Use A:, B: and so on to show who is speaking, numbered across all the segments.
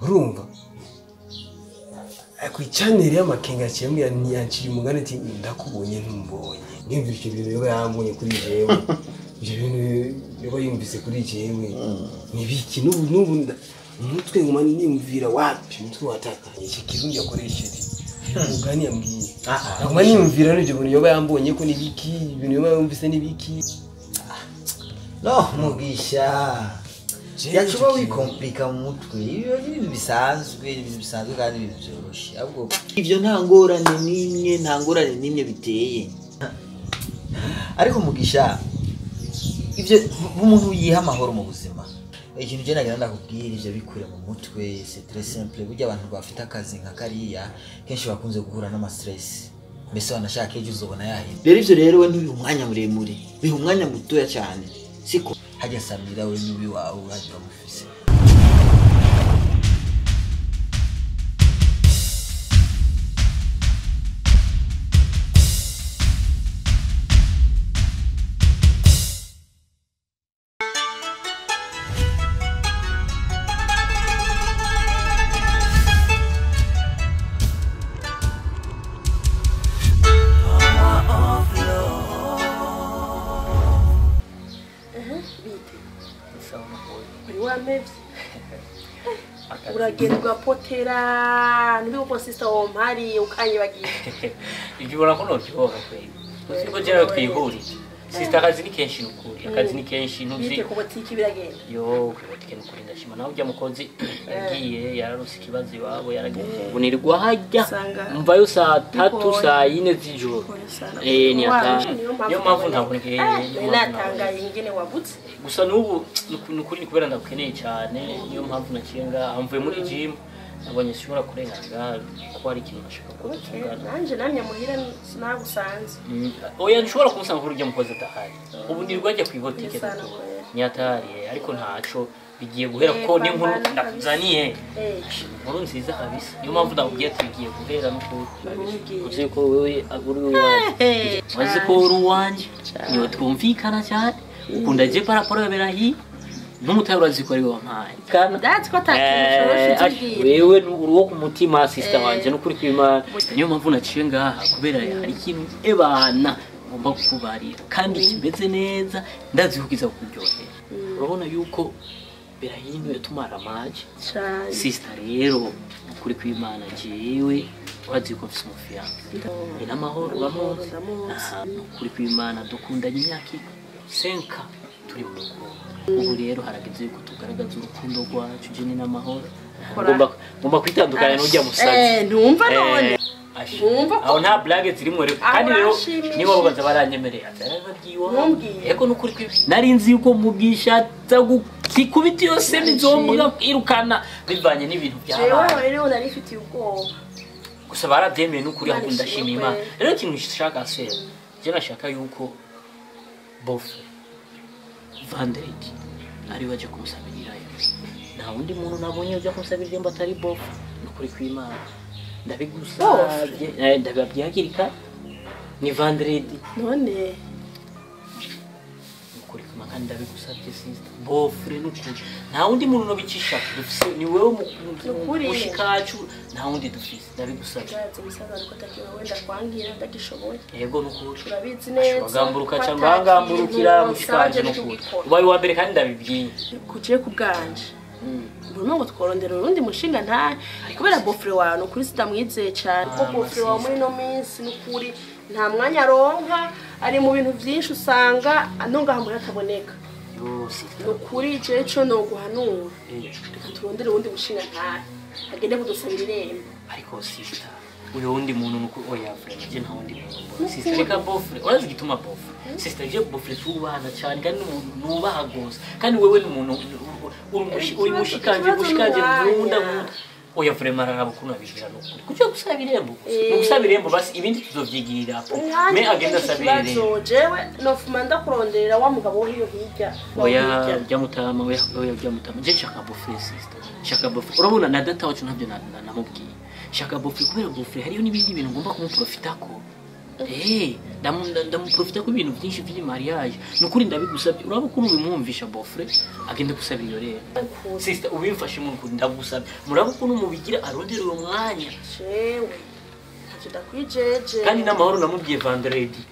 A: Urumva ku channel y'amakenga cyembwe ntiyanciye umugani ati ndakubonye ntumbonye. Nimva ivyo bintu yoba yambonye kuri jewe. Ivyo bintu yoba yumvise kuri jewe. Nibiki n'ubu umutwe nguma nimvira wapi umutwe wataka. Iki kirundi yakoresheje. Umugani yambwiye. Nguma nimvira n'ivyo bintu yoba yambonye ko nibiki, ibintu yoba yumvise nibiki.
B: No, Mugisha. Yacuba wikomplika mu mutwe. Ibyo ni ibintu bisanzwe, ibintu bisanzwe kandi ibintu byoroshye. Ahubwo ivyo nta ngorane n'imwe, nta ngorane n'imwe biteye. Ariko Mugisha, ivyo umuntu yiha amahoro mu buzima. Ikintu je nagira ndakubwira ivyo bikure mu mutwe, c'est très simple. Burya abantu bafite akazi nka kariya kenshi bakunze guhura n'ama stress. Mbese wanashaka ejo uzobona yahindutse. Rero ivyo rero we ntibiha umwanya muremure, biha umwanya mutoya cyane. Siko hajya Samira we n'ubi wawe hajya mufise.
C: Uragenda ugapotera nubwo sister wompari ukanyibagiye.
D: Ibyo ubona ko nobyoha kweli. Uziko je nawe twihurije. Sister akazi ni kenshi nukuri, akazi ni kenshi ntuzi.
C: Bite ku botiki biragenda.
D: Yo, ku botiki nukuri ndashima nawe ujya mukozi yagiye yararose ikibazo iwabo yaragiye. Ubunirwa hajya mvayo saa 3 saa 4 z'ijoro. Ni ata. Niyo mpamvu ntabonekeye.
C: Natangaye ingene wabutse.
D: Gusa nubu nukuri ni kubera ndakeneye cyane niyo mpamvu nakinga amvuye muri gym nabonye sishobora kurengana ko ari ikintu nashaka ko tuvugana.
C: Nanje namye muhira sinagusanze.
D: Oya nshobora kumusanga kuri ujya mukozi atahari. Ubu nirwa ajya kwibotike ni atahari ariko ntaco bigiye guhera kuko ni inkuru ndakuzaniye. Inkuru nziza kabisa. Niyo mpamvu ndakubwiye ati bigiye guhera n'ukuri. Uzi ko wewe uri uwanjye. Uzi ko uri uwanjye. Niyo twumvikana cyane. Ukunda je paraporo yaberahi n'umutaye urazi ko ari wampaye.
C: That's ko atakintu ushobora.
D: Wewe uri ku mutima sister wanje n'ukuri kw'Imana. Niyo mpamvu naciye ngaha kubera hari ikintu ebana ngomba kukubarira kandi kimeze neza ndazi kukiza kukuryohera. Urabona yuko Berahino yatumara amaje. Sister rero ukuri kw'Imana jewe urazi ko mfise umufiyanse. Ni n'amahoro uramuzi. Ukuri kw'Imana dukundanye imyaka 5 turi mu rukundo. Ubu rero harageze yuko tugaragaza urukundo rwacu je ni n'amahoro. Ngomba kwitandukanya n'ujya musazi.
C: Ntumva none. Ntumva
D: aho nta blague zirimo rero. Kandi rero niba babanza baranyemereye atarababyiwa. Eko nukuri kwi nari nzi yuko Mugisha tagukikubita yose mizombwa irukana bivanye n'ibintu byabaye.
C: Jewe rero nari mfitiye ubwoba.
D: Gusa barabyemeye nukuri ahubwo ndashima Imana. Rero ikintu nshaka sera. Je nashaka yuko bofe Vandredi ari waje kumusabirirayo. Nta wundi muntu nabonye ujya kumusabirira mba atari bofe nukuri kw'Imana. Ndabigusabye ndababwiye hakiri kare ni Vandredi.
C: None
D: nukuri kw'Imana kandi ndabigusabye sister. Bofre nukuri. Nta wundi muntu nobicisha dufise ni wewe mushikacu nta wundi dufise ndabigusabye.
C: Umusaza ariko takiwe wenda kwangira ndagishoboye.
D: Yego nukuri.
C: Urabizi neza.
D: Bagamburuka cyangwa ngamburukira mushikanje nukuri. Ubaye wa mbere kandi ndabibwiye.
C: Kuciye ku bwanje. Mbona ngo tworondera urundi mushinga nta kubera bofre wawe nukuri sitamwizeye cyane. Kuko bofre wawe muri no minsi nukuri nta mwanya aronka ari mu bintu byinshi usanga anonga hamwe ataboneka. Nukuri je cyo no guhanura. Reka turondere urundi mushinga nta agende kudusabira irembo.
D: Ariko sister uyo wundi muntu nuko oya frère je nta wundi muntu. Sister reka bofre urazi gituma bofre. Sister je bofre tubana cyane kandi nubaha gose. Kandi wewe ni umuntu uri mushikanje nkunda. Oya vraiment araraba ukuntu abigira nukuri. Kucyo gusaba irembo. Gusaba irembo basi ibindi tuzovyigirira. Me agenda asabira irembo.
C: Jewe nofuma ndakurondera wa mugabo wo hiyo hirya.
D: Oya bya mutama oya bya mutama. Je nshaka bofre sister. Nshaka bofre. Urabona na data wacu ntabyo namubwiye. Shaka bofre kubera bofre hariyo n'ibindi bintu ngomba kumuprofitako. Ndamuprofita ku bintu byinshi by'i mariage. Nukuri ndabigusabye uraba ukuntu ubimwumvisha bofre agende gusaba iyo rero. Sister ubimfashe mu nukuri ndagusabye. Muraba ukuntu mubigira arondera uwo mwanya.
C: Jewe ntacyo ndakwijeje.
D: Kandi n'amahoro namubwiye vendredi.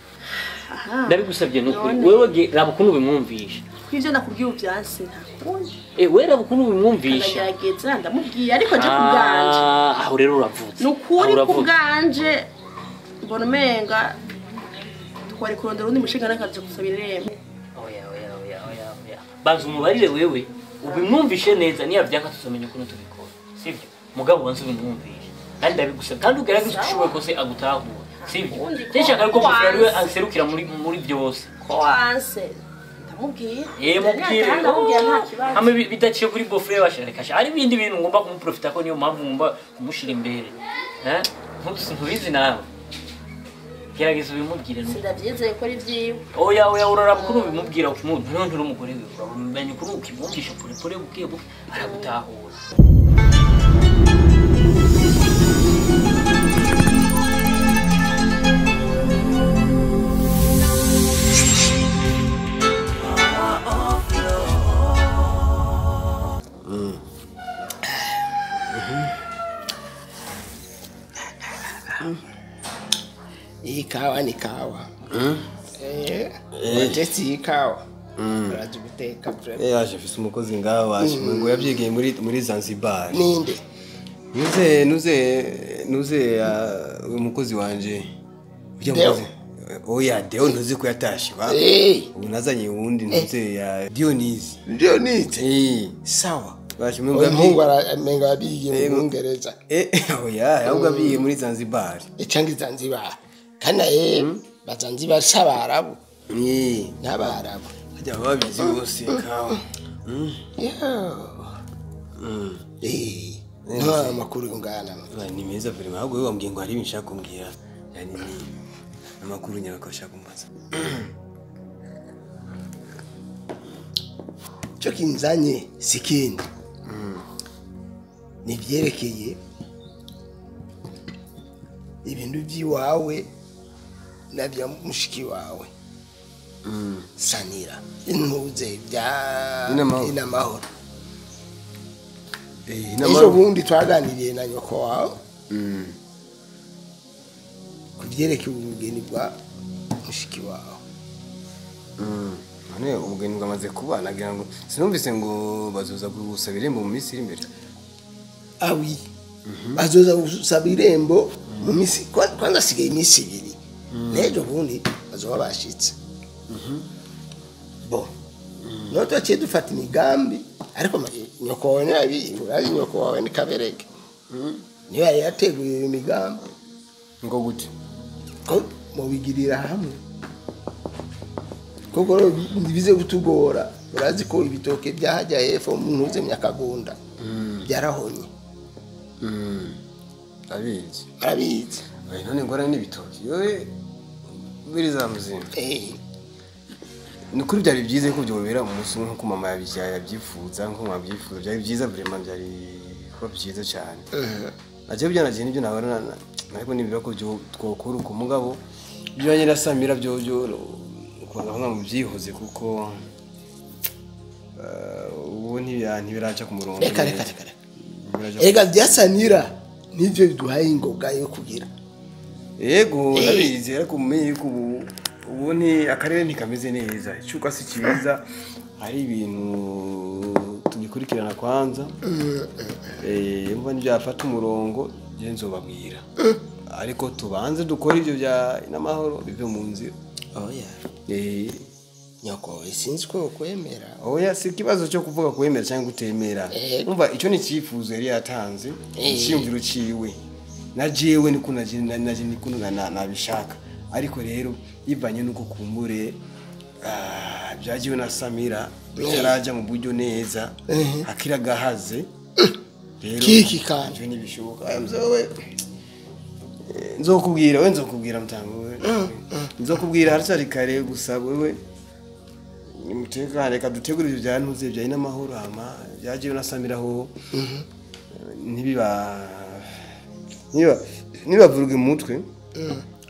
D: Ndabigusabye nukuri. Wewe raba ukuntu ubimwumvisha.
C: Kwivyo nakubwiye ubyansi ntakundi.
D: We raba ukuntu ubimwumvisha.
C: Ndagerageza ndamubwiye ariko je kubganje.
D: Aho rero uravutse.
C: Nukuri kubganje mbona umenga twari kurondera undi mushinga nakaje gusaba irembo.
D: Oya. Banza umubarire wewe ubimwumvishe neza niya vyaka tuzomenya ukuntu tubikora. Sivyo? Mugabo banza ubimwumvishe. Kandi ndabigusaba kandi ugerageze ushoboye kose agutahura. Sivyo? Ndashaka yuko mufurari we anserukira muri byose.
C: Ko wanse ndamubwiye.
D: Mubwire.
C: Ndamubwiye nta kibazo.
D: Amwe bidaciye kuri bofre washareka. Ari ibindi bintu ngomba kumuprofita ko niyo mpamvu ngomba kumushira imbere. Ntubizi nawe. Gerageza ubimubwire no.
C: Sindavyizeye ko ari vyiwe.
D: Oya uraraba ukuntu ubimubwira ukimuntu none uri umugore wiwe urabimenya ukuntu ukimwumvisha pole pole buke buke aragutahura.
E: Ikawa ni kawa. Watesi ikawa. Urazi guteka vrema.
A: Yaje fise umukozi ngaho waje ngo yavyigiye muri Zanzibar.
E: Ninde?
A: Nuze umukozi wanje. Ujya mukozi. Oya Deo ntuzi ko yatashe ba. Ubu nazanye uwundi ntuze ya Dionisi.
E: Dionisi. Sawa.
A: Baje ngo
E: umuhungu aramenga yabigiye mu Bwongereza.
A: Oya ahubwo abiye muri Zanzibar.
E: Cyangwa Zanzibar. Kana Bazanzibar sabarabu. N'abarabu.
A: Hajya babizi bose kawa.
E: No amakuru ngana.
A: Ni meza vraiment ahubwo wambwiye ngo hari ibintu nshaka kumbwira. Yani ni amakuru nyabako nshaka kumbaza.
E: Cyo kinzanye sikindi. Ni byerekeye ibintu by'iwawe na bya mushiki wawe. Sanira intuze bya inamahoro. Ejo bundi twaganiriye na nyoko wawe. Kubyerekeye ubugeni bwa mushiki wawe.
A: None ubugeni bwamaze kuba nagira ngo sinumvise ngo bazoza gusaba irembo mu minsi iri imbere.
E: Awi. Bazoza gusaba irembo mu minsi kwanza sigaye iminsi ibiri. N'ejo bundi bazoba bashitse. Bo. No twaciye dufata imigambi ariko nyoko wawe nabi urazi nyoko wawe ni kabereke. Niyo yari yateguye iyo migambi.
A: Ngo gute?
E: Ko mubigirira hamwe. Koko bize gutugora urazi ko ibitoke byahajya hepfo ntuze myakagunda. Byarahonye.
A: Abizi.
E: Arabizi.
A: Oya none ngora n'ibitoki. Yowe biriza muzima. Nukuri byari byize ko byobera umunsi nko mama yabyifuza nko mabyifuza byari byiza vraiment byari kuba byiza cyane. Naje byanaje nibyo nabara ariko nibira ko twokora uko mugabo byanye na Samira byo kubanza nka mu byihoze kuko ubu ntibiraca ku murongo.
E: Reka. Ega byasanira nivyo biduhaye ingoga yo kugira.
A: Yego ndabizi ariko umenye yuko ubu ni akarere ntikameze neza icuka si cyiza hari ibintu tugikurikirana kwanza. Mva n'ibyafata umurongo je nzobabwira. Ariko tubanze dukora ibyo bya inamahoro bive mu nzira.
E: Oya. Nyoko sinzi ko kwemera.
A: Oya si kibazo cyo kuvuga kwemera cyangwa gutemera. Umva icyo ni cyifuzo yari yatanze icyumviro ciwe. Na jewe niko naje niko nabishaka. Ariko rero bivanye nuko kumbure byagiwe na Samira bitaraja mu buryo neza akira gahaze rero
E: kiki kandi
A: nibishoboka mzowe nzokubwira we nzokubwira mtango we nzokubwira haracari kare gusa wewe nimutekane reka dutegure ibyo byantuze bya inamahoro hama byagiwe na Samira ho nibiba niba nibavuruga umutwe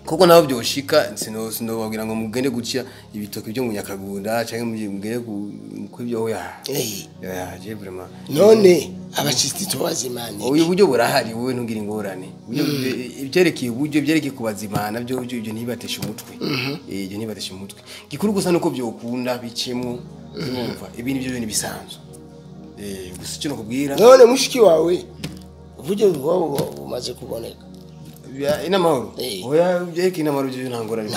A: Kuko naho byoshika sinobabwira ngo mugende guca ibitoki byo mu Nyakagunda canke mugende ku ibyo ya. Ya je vraiment.
E: None abashitsi tubazimana.
A: Uyu buryo burahari wowe ntugira ingorane. Ibyerekeye uburyo byerekeye kubazimana byo ibyo ntibatesha umutwe. Ibyo ntibatesha umutwe. Gikuru gusa nuko byokunda bicemwo urumva ibintu byo bintu bisanzwe. Gusa icyo nakubwira.
E: None mushiki wawe uburyo bumaze kuboneka.
A: Inamahoro. Oya byerekeye inamahoro byo ntangorane.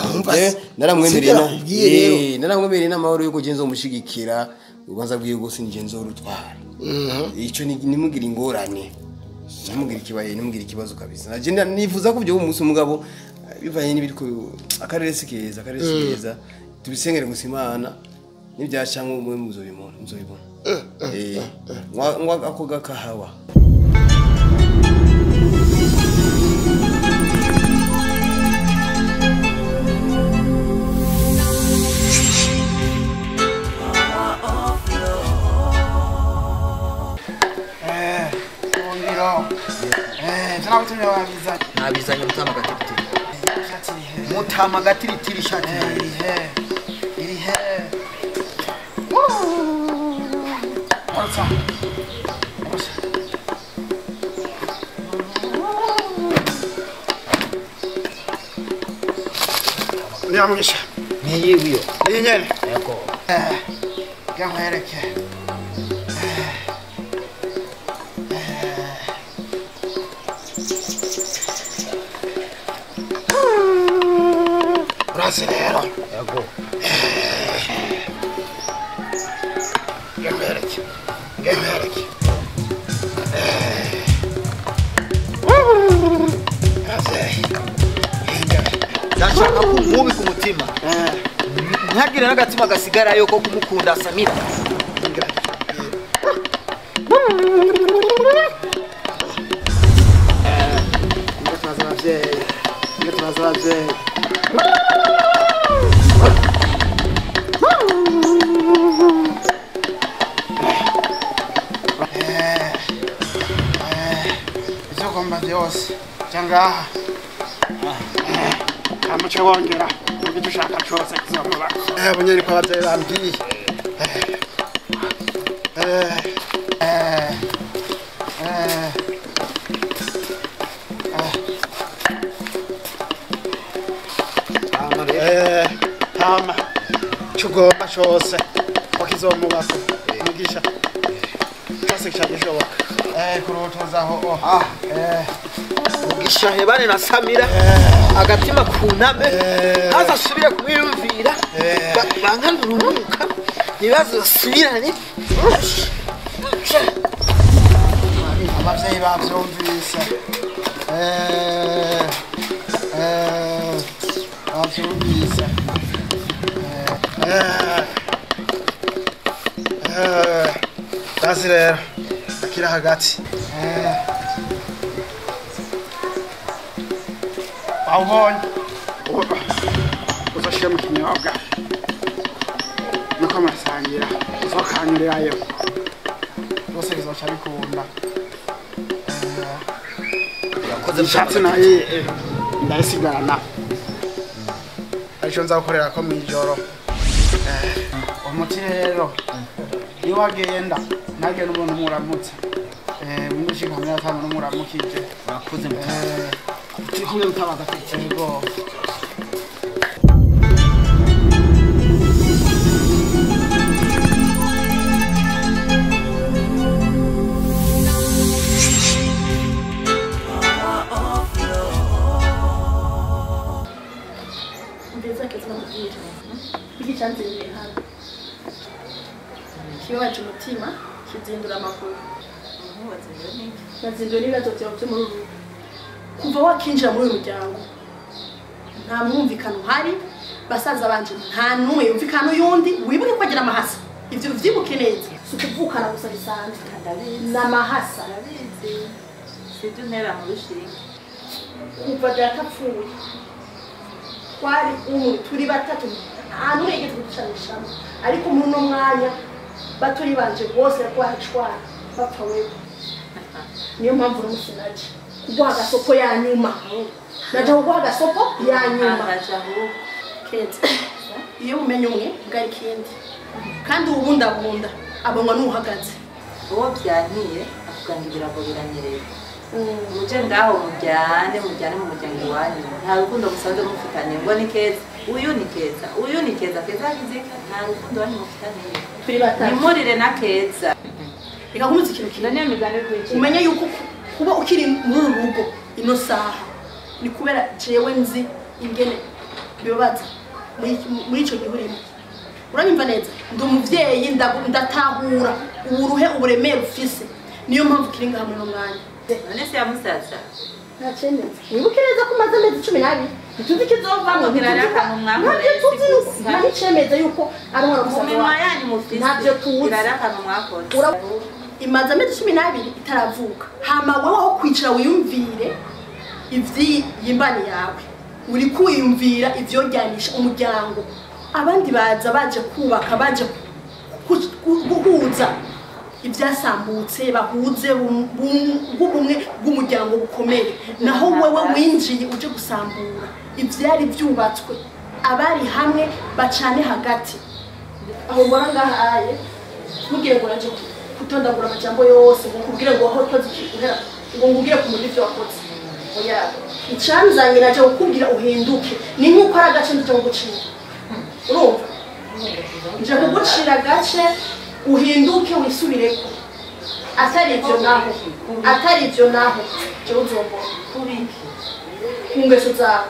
A: Naramwemereye naramwemereye inamahoro yuko genzo mushigikira ubanza bwiye gose ngenzo rutwara. Ico nimugira ingorane. Nimugira ikibaye nimugira ikibazo kabisa. Nagenda nifuza ko byo umunsi umugabo bivanye n'ibiriko akarere sikeza akarere sikeza tubisengere gusa Imana n'ibyacamwe umwe muzobibona muzobibona. Ngwa ako gakahawa.
B: Nabizanye mutama gatiritiri. Mutama gatiritiri shati.
F: Iri he. Orsa. Orsa. Nyamugisha.
B: Niyiwiyo.
F: Ni nyene.
B: Yego.
F: Gankwereke. Rero.
B: Yego.
F: Gankwereke. Gankwereke.
B: Ndashaka kumubika umutima. Ntagire n'agatima gasigarayo ko kumukunda Samira.
F: Ugomba byose cyangwa amuce wongera ibyo ushaka cyose kizakora. Bunyeri kwa ababyeyi bambwiye. Tama cyo ugomba cyose wakizomubako mugisha cyose cyagishoboka. Kurutozaho
B: Mugisha hebane na Samira agatima kuname haza asubira kumwiyumvira bankana urunuka ntibazosubirane.
F: Abavyeyi bavyumvise bavyumvise basi rero akira hagati awubonye uzoshira mu kinyobwa nuko murasangira uzokanyurirayo rwose bizoca bikunda. Ishatsi nayo ndayisigarana aricyo nza gukorera ko mw'ijoro. Umuti rero iyo wagenda ntagenda umuntu muramutse undi ushika muri atanu n'umuramukije.
B: Murakoze mutama. Turi kumwe mutama gatiritiri.
F: Yego.
C: Kibabaje umutima kizindura amakuru. Nazindura n'ibibazo byawe byo muri uru rugo. Kuva wakinjira muri uyu muryango nta mwumvikano uhari, basaza banje nta n'umwe yumvikana uyundi. Wibuke ko agira amahasa, ivyo uvyibuke neza. Si ukuvukana gusa bisanzwe, n'amahasa.
G: Sibyo ntera mu rushinge.
C: Kuva data apfuye twari umwe turi batatu, nta n'umwe yigeze kuducanishamo, ariko muri uno mwanya baturi banje bose ko barashwana bapfa wewe. Niyo mpamvu n'umunsi naje kuguha agasopo ya nyuma. Naje kuguha agasopo ya nyuma. Keza iyo umenye umwe bwari kindi kandi ubundabunda abonwa n'uhagaze.
G: Uwo byankiye avuga ngo ibirago biranyerera. Muje ngaho mujyane mu muryango iwanyu, nta rukundo musanzwe mufitanye ngo ni Keza, uyu ni Keza, uyu ni Keza, Keza yagize nta rukundo wanyu mufitanye.
C: Turi batatu.
G: Nimurire na Keza.
C: Reka nkomeze ikintu kimwe.
G: None migani kwiki.
C: Umenye yuko kuba ukiri muri uru rugo ino saha ni kubera jewe nzi ingene bibabaza muri ico gihe urimo. Uranyumva neza? Ndi umuvyeyi ndatahura uburuhe uburemere ufise, niyo mpamvu kiri ngaha muri uno mwanya.
G: None se ya musaza
C: nta cemeza. Wibuke neza ko umaze amezi 12 ntituzi ikizovamwo, nta n'icemeza yuko ari umwana musaza wawe. Ntavyo tuzi. Imaze amezi 12 itaravuka. Hama wewe aho kwicara wiyumvire ivy'iyimbani yawe, uri kwiyumvira ivyojyanisha umuryango. Abandi baza baje kubaka, baje guhuza ibyasambutse, bahuze bw'ubumwe bw'umuryango bukomeye. Naho wewe winjiye uje gusambura ivyari byubatswe, abari hamwe bacane hagati. Aho mbona ngaha aye ntugire ngo naje kutondagura amajambo yose ngo nkubwire ngo aho ukoze iki uhera ngo ngubwire ku muntu ivyo wakoze. Oya, icanzanye naje kukubwira uhinduke, ni nk'uko ari agace ndije kugucira. Urumva? Nje kugucira agace uhinduke wisubireko. Atari ivyo naho, atari ivyo naho jewe uzombona
G: kubiki
C: ku ngeso zawe.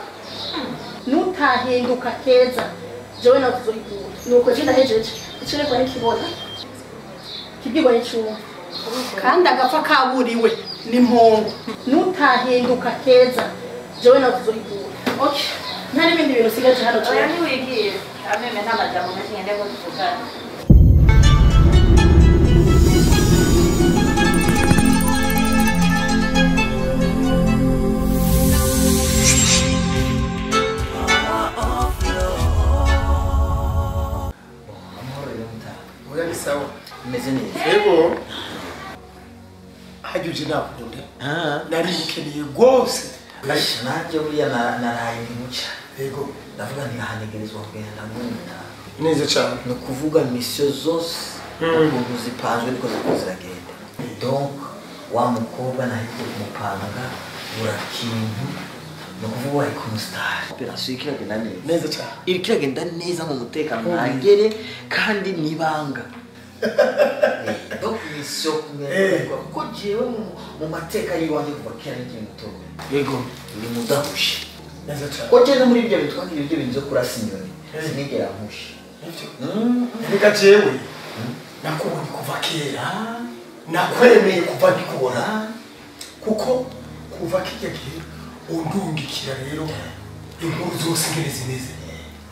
C: Nutahinduka Keza jewe nawe tuzohigura. Nuko je ndahejeje icerekwa nikibona kibwirwa n'icumba kandi agapfa kaburiwe ni mpongo. Nutahinduka Keza jewe nawe tuzohigura. Okay, nta n'ibindi bintu usigaje hano.
G: Oya ntiwigiye ameme nta majambo menshi ngende ko tuvugana.
E: Sawa.
B: Meze neza.
E: Yego. Hajuje nakunda. Nari mukeneye gose.
B: Nanje buriya naraye ntimuca.
E: Yego.
B: Ndavuga nti ahanegerezwa kugenda ndamwita.
E: Neza cyane.
B: Ni ukuvuga mission zose ukuntu zipanzwe niko ziko ziragenda. Donc wa mukobwa nahiye kumupanga bura kintu ni ukuvuga ari ku mustar. Operation ikiragenda neza.
E: Neza cyane.
B: Irikiragenda neza mu mutekano ntangere kandi nibanga. Donc mission kumererwa kuko jewe mu mateka yiwanje kuva kera nkiri muto.
E: Yego.
B: Ndi mudahushe.
E: Neza cyane.
B: Ko jewe muri ibyo bintu twagira ibyo bintu byo kurasa inyoni. Sinigera nkushe.
E: Nivyo. Reka jewe nakubonye kuva kera. Nakwemeye kuva nkikubona. Kuko kuva kijya gihe undungikira rero inkuru zose ngene zimeze.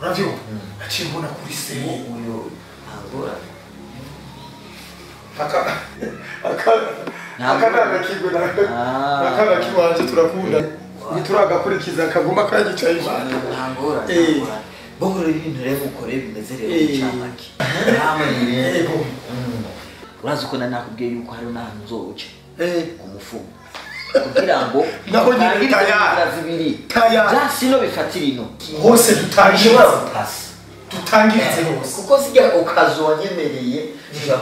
E: Uravyumva? Naciye mbona kuri se
B: uyo ntangora.
E: Akana kigwe nakana kiwanje turakunda ntituragakurikiza kaguma kagicaye imana.
B: Ntangora. Bongo rero ibintu rero ukore bimeze rero cyamaki. Namwe rero. Urazi ko nakubwiye yuko hari n'ahantu uzoca. Ku mufumo. Kugira ngo
E: naho nyine tayari tayari
B: sino bifatira ino
E: hose tutangirize hose
B: kuko sijya okazo wanyemereye ushobora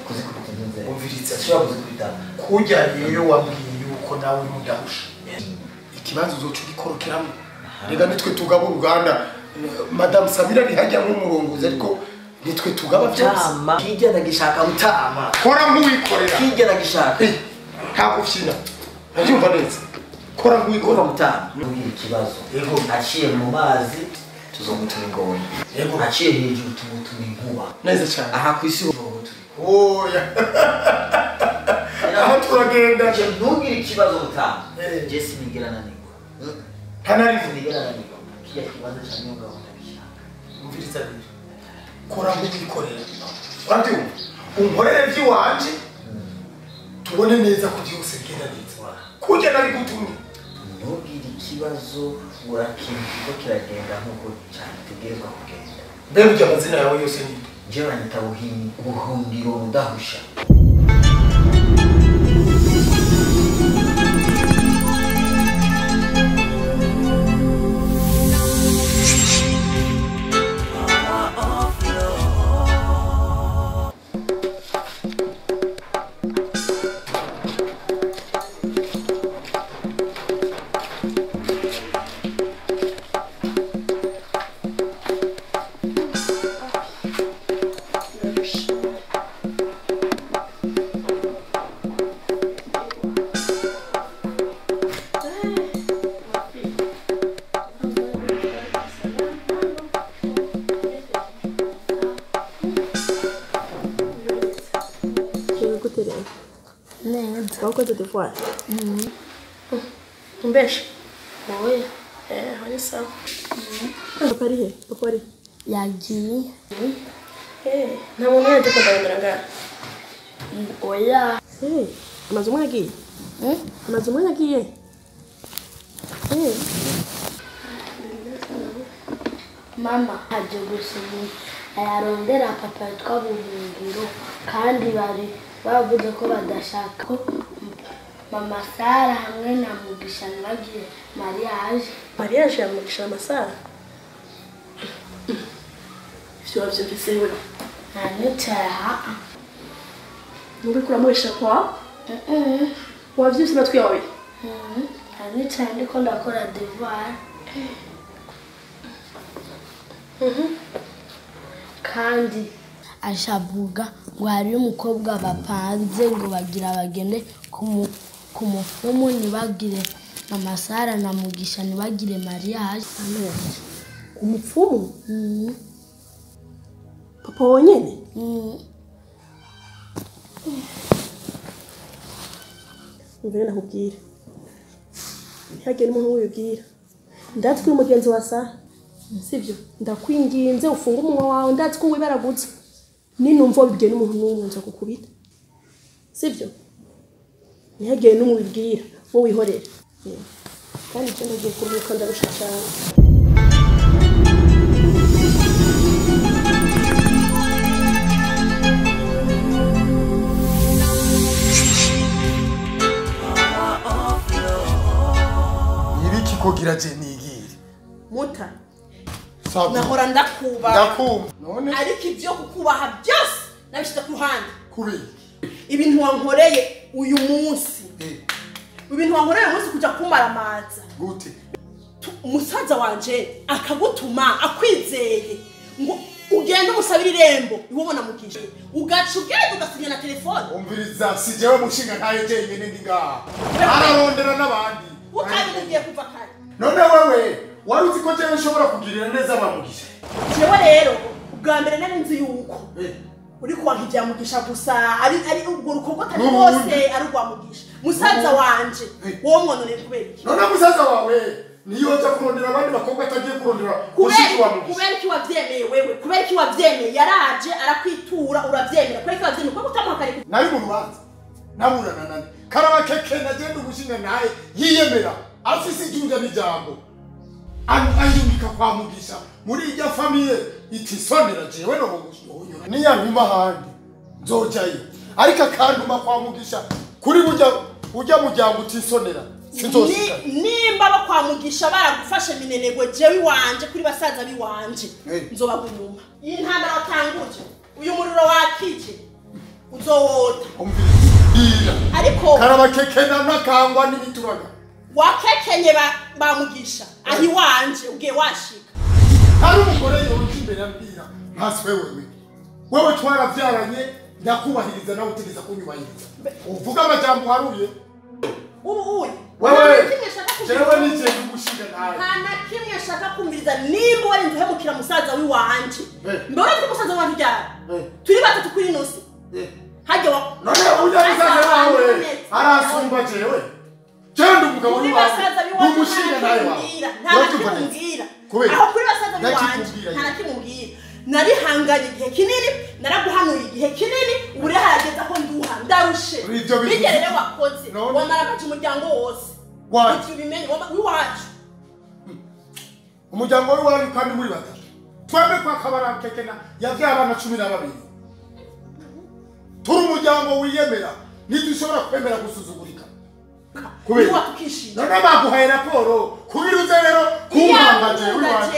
B: kuzikubita inzego
E: umviritse
B: ushobora kuzikubita
E: kujya rero wambwiye yuko nawe mudahusha ikibanza uzoca ugikorokeramo. Rega nitwe tugaba uruganda. Madame Samira ntihajya nk'umurongozi ariko nitwe tugaba byose.
B: Kijya ndagishaka mutama
E: kora nk'uwikorera
B: kijya ndagishaka
E: ntabwo ufyina. Nabyumva neza. Kora nk'uwikora
B: mutama. Ntugire ikibazo.
E: Yego.
B: Aciye mu mazi tuzomutuma ingona.
E: Yego.
B: Aciye hejuru tumutuma inkuba.
E: Neza cyane.
B: Aha ku isi ho turi.
E: Oya. Aho turagenda.
B: Ntugire ikibazo mutama. Je sinigera nanigwa.
E: Nta na rimwe
B: sinigera nanigwa. Kijya kibanza cya nyonga ndabishaka.
E: Umviriza rero. Kora nk'uwikorera. Urabyumva? Unkorere by'iwanje. Tubone neza ko byose bigenda neza. Kujya nari gutumye.
B: Ntugire ikibazo urakintu ko kiragenda nkuko cyategerezwa kugenda.
E: Mbere ujya amazina yawe yose ni
B: je banyita buhungiro budahusha.
C: Wakoze devoir? Umbeshe? Oya. Oya sawa. Papa ari he? Papa ari?
H: Yagiye.
C: Nta muntu yaje kundabonera ngaha.
H: Oya.
C: Amaze umwanya agiye? Amaze umwanya agiye?
H: Mama aje gusoma ayarondera papa yitwa Buhungiro kandi bari bavuze ko badashaka ko Mama Sara hamwe na Mugisha bagiye mariage.
C: Mariage ya Mugisha na Mama Sara? Ivyo wavyumvise wewe?
H: Nanicaha.
C: Nuriko uramuhesha kwa? Wavyumvise amatwi yawe?
H: Nanicaye ndiko ndakora devoir. Kandi ashavuga ngo hariyo umukobwa bapanze ngo bagira bagende ku mupfumu ntibagire Mama Sara na Mugisha ntibagire mariage.
C: Umupfumu? Papa wonyene? Mvere nakubwira. Ntihagire n'umuntu wibwira. Ndazi ko uri mugenzi wa Sara. Sivyo? Ndakwinginze ufunge umunwa wawe ndazi ko wibaragutse. Ninumva wabibwiye n'umuntu n'umwe nza kukubita. Sivyo? Ntihagire n'umwe ubibwira, wowe wihorere. Kandi icyo ndagiye kuruhuka ndarusha cyane.
E: Ibiki kugira je nigire.
C: Muta. Nahora ndakubaha.
E: Ndakumva. None
C: ariko ibyo kukubaha byose nabishyize ku ruhande.
E: Kubiki?
C: Ibintu wankoreye uyu munsi. Ibintu wankoreye uyu munsi kuja kumaramaza.
E: Gute?
C: Umusaza wanje akagutuma akwizeye ngo ugende umusabira irembo iwobona Mugisha. Ugaca ugenda ugasinya na telefone.
E: Umviriza si jewe mushinga ntayo jenyine ndi ngaha. Ararondera n'abandi.
C: Utabimubwiye kuva kare.
E: None wewe wari uzi ko jewe nshobora kugirira neza abamugisha?
C: Jewe rero ubwa mbere nari nzi yuko uri kwanka ibya Mugisha gusa ari ubwo rukorwa atari rwose ari urwa Mugisha. Musaza wanje wowe mwononeye kubera iki?
E: None musaza wawe niyo aja kurondera abandi bakobwa atagiye kurondera mushiki wa Mugisha.
C: Kubera iki wavyemeye wewe? Kubera iki wavyemeye? Yaraje arakwitura uravyemera. Kubera iki wavyemeye? Kuko utamuhagarika.
E: Nari mu rubanza naburana nande karabakeke nagenda ugushinga naye yiyemera afise ijuja n'ijambo. Anjumika kwa Mugisha muri irya famiye iti sonera jewe no gushonyora niyantuma handi nzojayo ariko akantuma kwa Mugisha kuri burya ujya mujyango utisonera sinzoshika.
C: Nimba ba kwa Mugisha baragufashe minenegwe jewe iwanje kuri basaza biwanje nzobagumuma. Iyi ntambara watanguje uyu muriro wakije uzowota. Ariko
E: karabakekena nakangwa n'ibituraga
C: wakekenye ba Mugisha ahi wanje ugiye washika.
E: Hari umugore yonje imbere ambira nkaswe wewe. Wewe twaravyaranye ndakubahiriza nawe utigeza kunyubahiriza. Uvuga amajambo haruye.
C: Ubu uyu.
E: Wewe jewe nije kugushinga nawe.
C: Nta na kimwe nshaka kumviriza nimba wari nduhemukira musaza wiwanje. Mbona turi musaza wanje ryari? Turi batatu kuri ino si. Hajya wa
E: none ujya musaza wawe arasumba jewe. Jewe umugabo wawe umushinga nawe wawe.
C: Nta na kimwe umbwira. Aho kuri basaza biwanje nta na kimwe umbwira. Narihanganye igihe kinini, naraguhanuye igihe kinini, ubu rero harageze ko nduha ndarushe. Bigere rero wakoze wamaramaje umuryango wose. Ivyo ubimenye w'iwacu.
E: Umuryango w'iwanyu kandi muri batatu. Twembe kwa Kabarakekena yavyaye abana 12. Turi umuryango wiyemera, ntidushobora kwemera gusuzugurika. Kubera none baguhaye raporo kubiruze rero kumpamba jewe iwanje.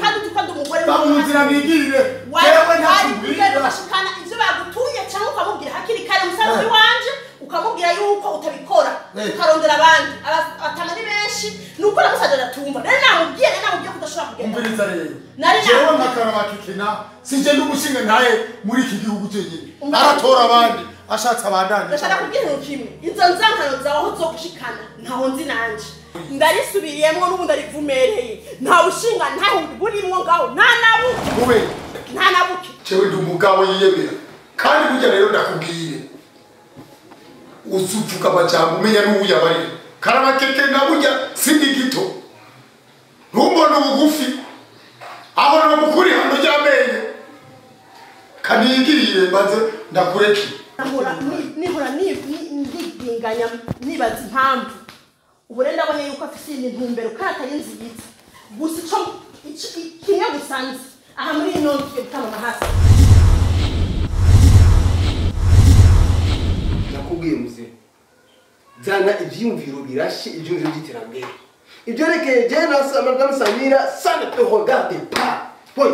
C: Kandi uzi ko ndi umugore
E: Bamunzira nigirire. Jewe ntakubwira.
C: Bashikana ivyo bagutumye cyangwa ukamubwira hakiri kare umusaza w'iwanje ukamubwira yuko utabikora ukarondera abandi abatanga ni benshi nuko namusaza ndatumva rero namubwiye ko udashobora kugenda.
E: Umviriza rero jewe nka Karabakekena sinje n'umushinga ntaye muri iki gihugu cyenyine aratora abandi ashatse abandanye.
C: Ndashaka kubwira ikintu kimwe izo nzankano zawe aho zogushikana ntaho nzi nanje ndarisubiriyemwo n'ubu ndarivumereye nta bushinga ntaho burimwo ngaho nta nabuke nta nabuke.
E: Jewe ndi umugabo yiyemera kandi burya rero ndakubwiye Uzuvuga amajambo umenya n'uwuyabarira. Karabatete na burya sindi gito. Ntumbone ubugufi. Aho no mukuri hano ry'amenyo. Kanigirire mbanze ndakureke.
C: Nihora ndiginganya nibaza impamvu. Ubu rero ndabonye yuko afise intumbero kandi atari nziza. Gusa ico kimwe gusanze aha muri ino nzu gutanga hasi.
A: Nakubwiye muze. Zana ivyumviro birashe ivyumviro by'iterambere. Ibyerekeye je na Madame Samira ça ne te regarde pas. Oui,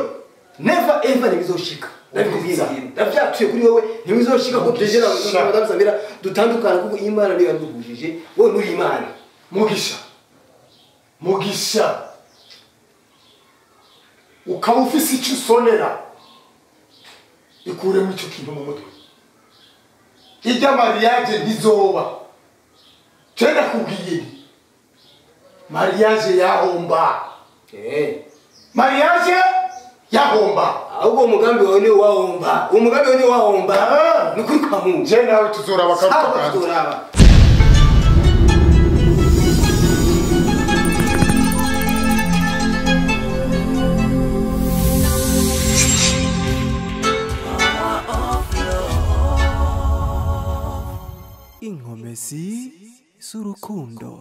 A: never ever ntibizoshika. Ndabikubwiye. Ndavyatuye kuri wewe ntibizoshika ko jeje na Madame Samira dutandukana kuko Imana niyo yaduhujije. Wowe muri Imana.
E: Mugisha. Mugisha. Ukaba ufise icyo usonera. Ikuremo icyo kintu mu mutwe. Ijya mariage ntizoba. Je ndakubwiye. Mariage yahomba. Mariage yahomba.
A: Ahubwo umugambi wawe ni wahomba. Umugambi wawe ni wahomba. Nukuri kwa Mungu.
E: Je nawe tuzoraba karuta.
A: Tuzoraba.
I: Inkomezi z'urukundo.